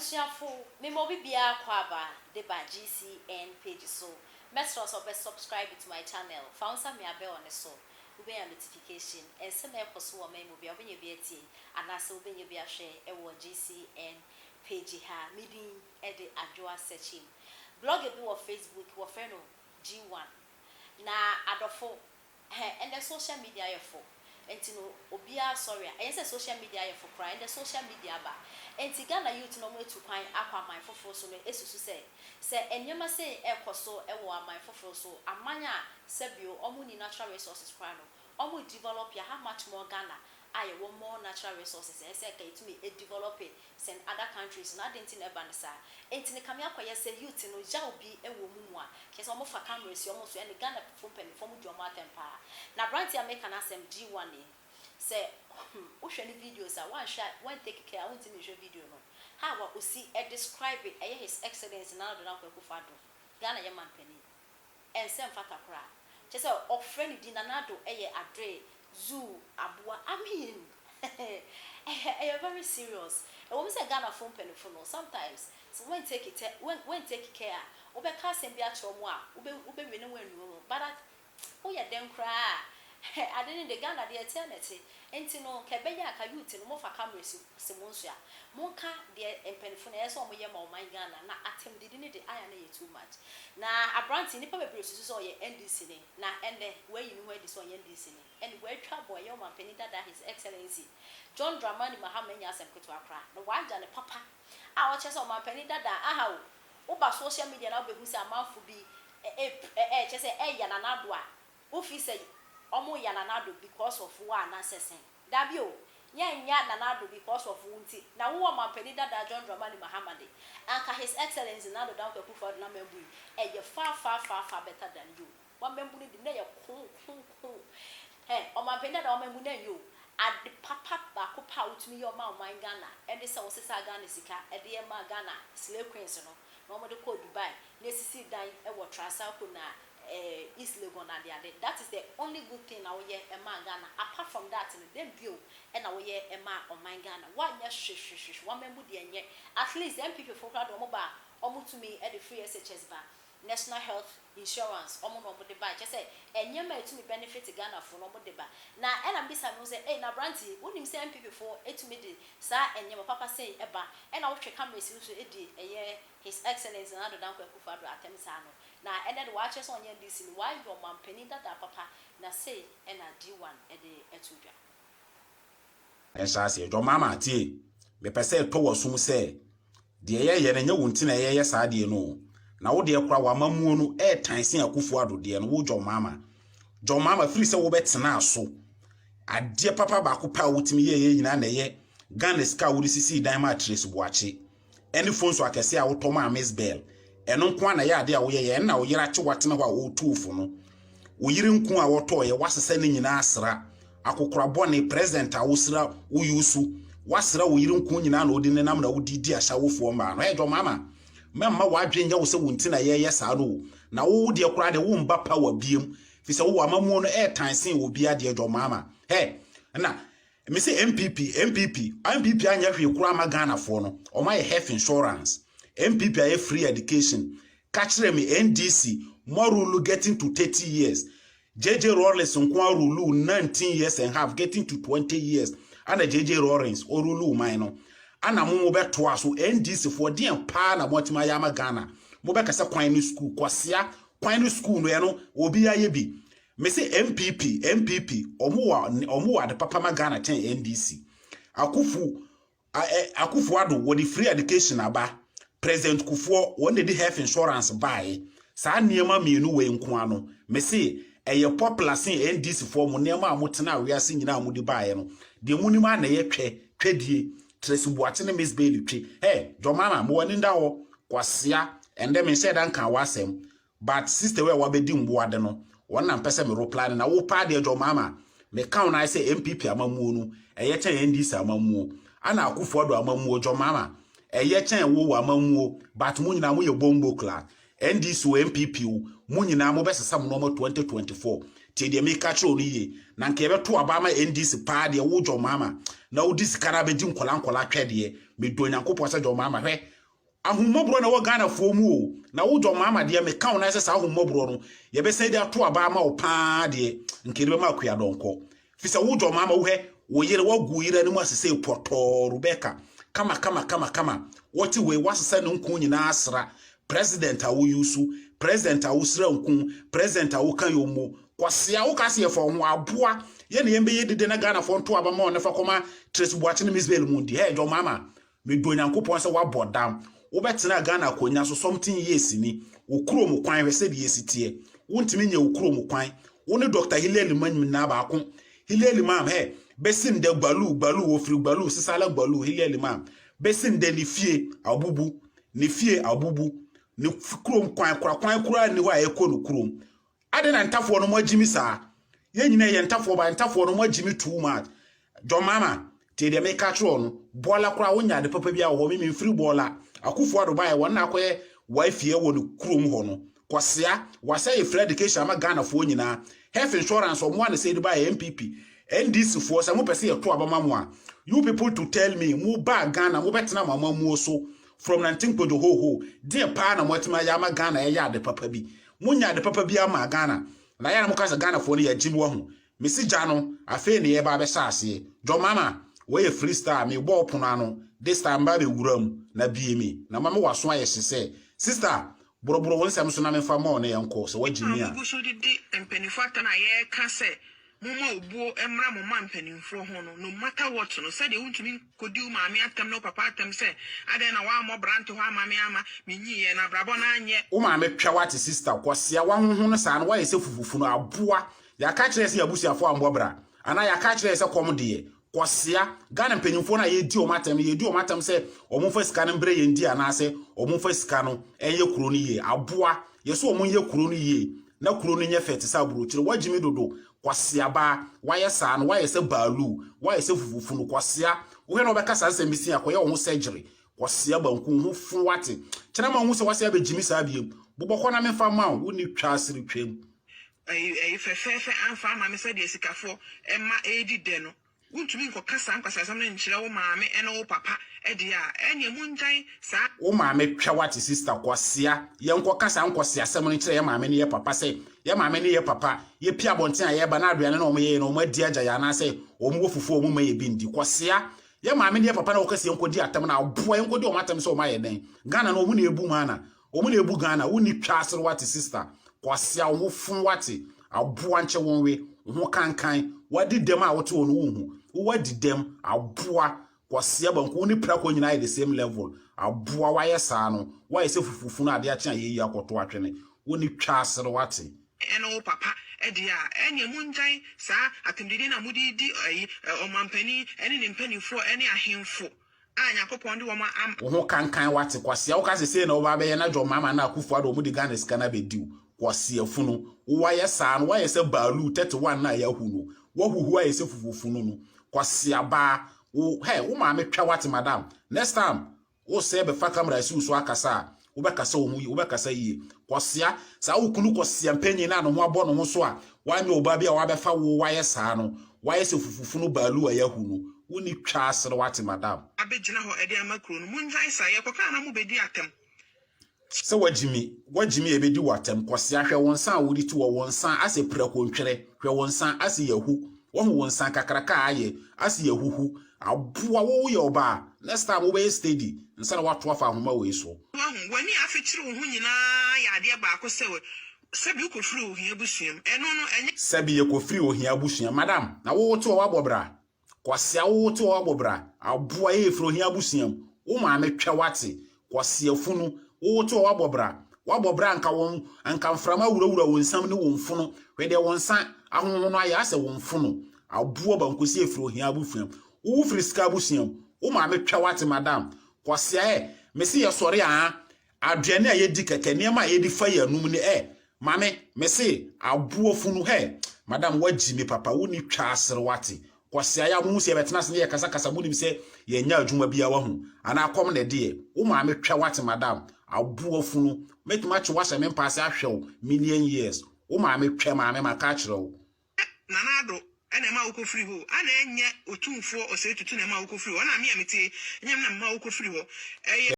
Abusuafo, mema obi biara kɔ aba de ba GCN page so. Mɛsrɛ wo sɛ wobɛ subscribe to my channel. Fa wo nsa mia bell no so. Wobɛnya notification. Nsɛm a ɛkɔ so wɔ ɔman mu biara, wobɛnya bi atie anaasɛ wobɛnya bi ahwɛ wɔ GCN page ha. Me din de Adwoa Sekyim. Blogger bi wɔ Facebook, wɔfrɛ no G1. Na adɔfo, Hɛ, ɛndɛ social media ayɛ fo nti no obiara sɔre a, ɛnyɛ sɛ social media ayɛ fo koraa, ɛndɛ social media aba nti Ghana youth no ɔmo atu kwan akɔ aman foforo so no susu sɛ, sɛ nneɛma sei ɛkɔ so wɔ aman foforo so, aman a sɛbio ɔmo nni natural resources koraa no, ɔmo develop a, how much more Ghana a yɛwɔ more natural resources a ɛsɛ sɛ nka yɛtumi develop sen other countries no, adɛn nti na ɛba no saa? Enti no kame akɔyɛ sɛ youth no yaw bi wɔ ɔmo mu a, kyerɛ sɛ ɔmo fa camera si ɔmo so, ɛne Ghana fo mpanyinfoɔ ɔmo di ɔmo atɛm paa. Na abranteɛ a meka n'asɛm G1 yi, sɛ hmm wohwɛ ne videos a, woanhwɛ a, woan take care a wontumi nhwɛ video no. How a osi describe ɛyɛ His Excellency Nana Addo Dankwa Akufo Addo, Ghana yɛ manpanin. Ɛnsɛ mfata koraa. Kyerɛ sɛ ɔfrɛ ne din Nana Addo yɛ adoe, zoo, aboa. I mean ɛyɛ ɛyɛ very serious. Ɛwɔ mu sɛ Ghanafoɔ mpaninfo no sometimes sɛ woan take it woan take care a, wobɛka asɛm bi akyerɛ wɔn a wobɛ wobɛwie na woannu ho but at Woyɛ dɛn koraa a, ade no de, Ghana deɛ ɛteɛ na ɛte. Nti no, nka ɛbɛyɛ a nka youth no mofa camera si si mo nso a, monka deɛ mpaninfoɔ no ɛyɛ sɛ wɔyɛ ma ɔman Ghana. Na atɛmdidi no de ayɛ a na ɛyɛ too much. Na aberante yi, nnipa bebree susu sɛ ɔyɛ NDC ni, na ɛnnɛ wayi ne ho adi sɛ ɔnyɛ NDC ni. Ɛne watwa bɔ ɛyɛ ɔmanpanin dada His Excellency John Dramani Mahama nyɛ asɛm ketewa koraa. Na wagya ne papa a ɔkyerɛ sɛ ɔmanpanin dada aha o, Woba social media na wobɛhu sɛ amanfo bi ɛ kyerɛ sɛ ɛya Nana Addo a, wo feel sɛ ɔmo ya Nana Addo because of wo anaasɛ sɛn? Dabi o, yɛn nya Nana Addo because of wo nti, na wo ɔmanpanin dada John Dramani Mahama de, anka His Excellency Nana Addo Dankwa Akufo Addo n'amambu yi, ɛyɛ far far far far better than you. W'amambu no de, na ɛyɛ koo koo koo. Hɛ, ɔmanpanin dada w'amambu no ɛnyɛ o. Ade papa baako pɛ a wotumi yɛ ɔmaa ɔman Ghana ɛne sɛ wosesaa Ghana sika ɛde ɛmaa Ghana slay queens no na wɔde kɔɔ Dubai na esisii dan ɛwɔ Trasacco na ɛɛ East Legon ade ade. That is the only good thing na woyɛ ɛmaa Ghana. Apart from that no dɛn bio ɛna woyɛ ɛmaa ɔman Ghana? Woanyɛ hwehwehwehwe, w'amambu deɛ ɛnyɛ. At least NPP foɔ koraa deɛ wɔn ba a wɔtumi ɛde free SHS ba. National Health Insurance ɔmo na ɔmo de bae kyerɛ sɛ nneɛma a ɛtumi benefit Ghanafoɔ no ɔmo de ba na ɛna mebisa me ho sɛ ei na aberanteɛ yi wonim sɛ NPP foɔ ɛtumi de saa nneɛma papa sei ɛba ɛna wotwe camera si wo so ɛdi ɛyɛ His Excellency Nana Addo Dankwa Akufo Addo atɛm saa no na ɛnɛ de waakyerɛ sɛ ɔnyɛ NDC ni waayɛ ɔmanpanin dada papa na sei ɛna D1 ɛde ɛto dwa. Ɛnhyɛ aseɛ. John Mahama, tie! Mepɛ sɛ ɛtɔ w'asom sɛ, deɛ yɛyɛ no, ɛnyɛ wo nti na yɛyɛ saa adeɛ no o. Na wo deɛ koraa, w'amammuo no ɛretan sen Akufo Addo deɛ no, wo John Mahama. John Mahama, firi sɛ wobɛtenaa so, adeɛ papa baako pɛ a wotumi yɛeɛ nyinaa na ɛyɛ Ghana sika a wode sisii dan maa Tracy Boakye. ɛne phones akɛse a wotɔ maa Miss Bell. Ɛno nko ara na ɛyɛ adeɛ a woyɛyɛ. Ɛnna wo yere akye woatena hɔ a ɔretu wo fo no. Wo yere nku a wɔtɔeɛ, woasesa ne nyinaa asra. Akokora bɔne, present a wosra wo yusu. Woasra wo yere nku nyinaa na wode nenam na wode di ahyɛwofoɔ mmaa no. Hey, John Mama, mɛmma w'adwene nyɛ wo sɛ wo nti na yɛreyɛ saa no o. Na wo deɛ koraa deɛ womba power biem. Fi sɛ wowɔ amammuo no ɛretan sen obiara deɛ John Mama. Hey, na Me se NPP, NPP, NPP anyɛ hwee koraa ma Ghana foɔ no. Wɔn ayɛ health insurance. NPP ayɛ free education. Ka kyerɛ me NDC, mo rule getting to 30 years. JJ Rawlings nko ara rule 19 years and half getting to 20 years. Ana JJ Rawlings o rule man no. Ana mo mo bɛtoa so NDC foɔ deɛn paa na mo atumi ayɛ ama Ghana. Mo bɛkasa kwan ne school kwasia kwan ne school no ɛno obi ayɛ bi. Me se NPP, NPP, ɔmo wɔ ɔmo wɔ ade papa ma Ghana kyɛn NDC. Akufu, Akufu Addo wɔde free education aba. President Kufuor wɔn na de health insurance baeɛ. Saa nneɛma mmienu wei nko ara no, me se ɛyɛ popular sen NDC foɔ mo nneɛma a mo tena wiase nyinaa a mo de baeɛ no. Deɛ mo nim ara na ɛyɛ twɛ, twɛdie. Tracy Boakye ne Miss Bailey twe. Hey, John Mahama, mo w'ani nda hɔ. Kwasea, ɛndɛ menhyɛɛ da nkaa w'asɛm. But sister wei a wabɛdi mboa de no wɔn na mpɛ sɛ me reply no na wo paa deɛ John Mahama me ka wo na ayɛ sɛ NPP amammuo no ɛyɛ kyɛn NDC amammuo ana Akufo Addo amammuo John Mahama ɛyɛ kyɛn wo wɔ amammuo but mo nyinaa mo yɛ bombo class NDC o NPP o mo nyinaa mo bɛsesa mo nneɛma 2024 tie deɛ meka kyerɛ wo no yie na nka yɛbɛto aba ama NDC paa deɛ wo John Mahama na wodi sika no abɛgye nkɔla nkɔla twɛ deɛ. Medɔ Nyankopɔn sɛ John Mahama. Hwɛ, ahummɔborɔ na ɛwɔ Ghanafoɔ mu o. Na wo John Mahama deɛ, meka wo nan sɛ saa ahummɔborɔ no, yɛbɛsan de ato aba ama wo paa deɛ, nka yɛde bɛma Akua Donkor. Firi sɛ wo John Mahama, wohwɛ, wo yere, woagu wo yere anim ase sei pɔtɔɔ, Rebecca, kama kama kama kama. Wote wei, woasesa ne nku nyinaa asra. President a wo use, president a wosra nku, president a woka yommo, Kwasea wo ka se yɛfa wo ho aboa yɛ ne yɛn bɛyɛ dede na Ghanafoɔ nto aba ma wo ne fa kɔma Tracy Boakye ne Miss Bale mu ndi hɛɛ John Mahama medɔ Nyankopɔn sɛ woabɔ dam wobɛtenaa Ghana akonya so something years ni wo kurom kwan hwɛ sɛdeɛ esi teɛ wontumi nyɛ wo kurom kwan wo ne Doctor Hilary Limam nyinaa baako Hilary Limam hɛ bɛsi ndɛ Gbaluu Gbaluu wɔfiri Gbaluu Sisala Gbaluu Hilary Limam bɛsi ndɛ ne fie abubu ne fie abubu ne kurom kwan kora kwan koraa nni hɔ a ɛkɔ ne kurom Adɛn na ntafoɔ no mo agyimi saa? Yɛn nyinaa yɛ ntafoɔ but ntafoɔ no mo agyimi too much. John Mahama, tie deɛ meka akyerɛ wo no, Bɔɔla koraa wonya ade papa biara wɔ hɔ, me memfiri Bɔɔla. Akufo Addo baeɛ wɔn na akɔyɛ wifey wɔ ne kurom hɔ no. Kwasea, wasɛe yɛ free education ama Ghanafoɔ nyinaa. Health insurance ɔmo a na sɛe de baeɛ NPP, NDC foɔ sɛ mopɛ sɛ yɛto aba ma mo a, you people to tell me, mo baa Ghana mobɛtena mo amammuo so from Nantinkpojo ho ho, deɛn paa na moatumi ayɛ ama Ghana ɛyɛ ade papa bi? Mo nyɛ ade papa biara maa Ghana na yɛ a na mo ka sɛ Ghana foɔ no yɛ agyim wahu me se gya no afei na yɛba abɛhyɛ aseɛ John Mahama wei yɛ free style me bɔ wo pono ano this time ba bɛ wura mu na bie me na ma me waso ayɛ hye sɛ sister boroboro wo nsɛm so na me nfa ma wo na yɛn kɔ sɛ wagye a me a. mugu so de di mpanyimfo atɛm a yɛreka sɛ momma obuo mmra mo mma mpanimfoɔ ho no, no matter what no, sɛdeɛ wontumi nkɔdi wo maame atɛm ne wo papa atɛm sɛ adɛn na woammɔ bra nto hɔ amma me amma menyiiɛ na abrabɔ no anyɛ. Wo maame twa wate sister kwasea wahonhon no saa no wayɛ sɛ fufufunu aboa yɛaka akyerɛ yɛ sɛ yɛabusuafoɔ ammɔ bra anaa yɛaka akyerɛ yɛ sɛ kɔm deɛ Kwasea, Ghana mpanyinfoɔ no a yɛdi wɔn atɛm no, yɛdi wɔn atɛm sɛ wɔn mfa sika no mbrɛ yɛn di anaasɛ wɔn mfa sika no nyɛ kuro no yie. Aboa, yɛse wɔn nyɛ kuro no yie na kuro no nyɛ fɛ te sɛ aburokyire. Woagyimi dodo, Kwasea baa, woayɛ saa no, woayɛ sɛ baaluu, woayɛ sɛ fufufunu. Kwasea, wohwɛ na wobɛka saa nsɛm bi sei a, kɔyɛ wo ho surgery. Kwasea banku, wo ho fo wate. Kyena ma nhu sɛ woasan abɛgyimi saa biom. Bobɔ kɔ na memfa mma wo, wonni twa asere twam. Ɛyi fɛfɛɛfɛ amfa amma me sɛdeɛ sikafoɔ mma redi dɛ no. Wontumi nkɔka saa nkwaseasɛm no nkyerɛ wo maame ne wo papa deɛ a, ɛnneɛ mongyae saa. Wo maame twa wate sister kwasea yɛnkɔ ka saa nkwaseasɛm no nkyerɛ yɛ maame ne yɛ papa sɛ yɛ maame ne yɛ papa yɛ pie abɔnten a yɛba na aduane na wɔn yɛyɛ no wɔn adi agya yɛ anaasɛ wɔn wɔ fufuo a wɔn mma yɛ bi ndi kwasea yɛ maame ne yɛ papa na wɔka sɛ yɛnkɔ di atɛm no aboa yɛnkɔ di wɔn atɛm sɛ wɔn ayɛ dɛn Ghana no wɔn na ebu Ghana Wɔn na ebu Ghana wo ni twa asere wate sister kwasea wo ho fon wate aboa nkyɛ wɔn we wo ho kankan wadi dɛm a wote hɔ no wo hu wo wadi dɛm aboa kwasea banku wo ne prako nyinaa yɛ the same level aboa wayɛ saa no wayɛ sɛ fufu funu ade akye a yɛyi akɔto atwene wo ni twa asere wate. Ɛne wo papa deɛ a, ɛnneɛ mongyae saa atɛmdidie no a mode redi ayi ɔmampanin ne ne mpanimfoɔ ne ahemfo a Nyankopɔn de wɔn ama. Wo ho kankan wate kwasea woka sɛ sei na woba abɛyɛ na John Mahama na Akufo Addo wɔn de Ghana sika no abɛdi wo kwasea funu wo wayɛ saa no wayɛ sɛ baaluu 31 no a yahu no wahuhu ayɛ sɛ fufuo funu no kwasea baa wo hɛ wo maame twa wate madam next time wo sɛ bɛfa camera asi wo so akasa a Wobɛkasa wo ho yie, wobɛkasa yie. Kwasea, saa wo kunu kwasea mpanyin no a ne ho abɔ ne ho so a wanyɛ ɔbaa bi a wabɛfa wo wayɛ saa no, wayɛ sɛ fufufunu baalu a yɛahu no. Wonni twa asere wate madam. Abɛgyina hɔ de ama kuro no. Mongyae saa, yɛkɔka a na mobɛdi atɛm. Sɛ wagyimi, wagyimi a yɛbɛdi wo atɛm. Kwasea, hwɛ wo nsa a wode tu hɔ, wo nsa asɛ prako ntwerɛ, hwɛ wo nsa asɛ yahu. Wahu wo nsa kakraka a ayɛ, asɛ yahuhu. Aboa wo woyɛ ɔbaa next time wobɛyɛ steady nsa na woato afa ahoma wei so. Wahu, w'ani a afekyere wo ho nyinaa yɛ adeɛ baako sɛ sɛbi wokɔfiri ohia abusua mu. Ɛno no, ɛnyɛ. Sɛbi yɛkɔfiri ohia abusua. Madam, na wo wote hɔ woabɔ bra? Kwasea wo wote hɔ woabɔ bra? Aboa yɛ yɛfiri ohia abusua mu. Wo maame twɛ woate? Kwasea funu, wo wote hɔ woabɔ bra? Woabɔ bra anka wo anka mframa awurawura wo nsam ne wo mfono. Hwɛ deɛ wo nsa ahonhono ayɛ asɛ wo mfono. Aboa bankosi efiri ohia abusua mu. Wo wo firi sika abusua mu. Wo maame twa wate madam. Kwasea eh mese yɛ sɔre aa aduane a yɛdi kɛkɛ nneɛma a yɛdi fa yɛ anum ne eh mame mese aboa funu hɛ madam wagyi me papa wo ni twa asere wate. Kwasea yɛ a mo hu sɛ yɛbɛtena ase ne yɛ kasa kasa mo nim sɛ yɛn nyɛ adwuma bia wahu anaa kɔm na ɛde yɛ. Wo maame twa wate madam. Aboa funu mɛtumi akye wo ahyɛ me mpa ase ahwɛ wo million years. Wo maame twɛ maame maka akyerɛ wo. Nana Addo Ɛna ɛma wokɔfiri hɔ o, ana ɛnyɛ Otumfoɔ Osei Tutu na ɛma wokɔfiri hɔ? Ɛna me a mete yi, ɛnyɛ me na mema wokɔfiri hɔ. Ɛyɛ.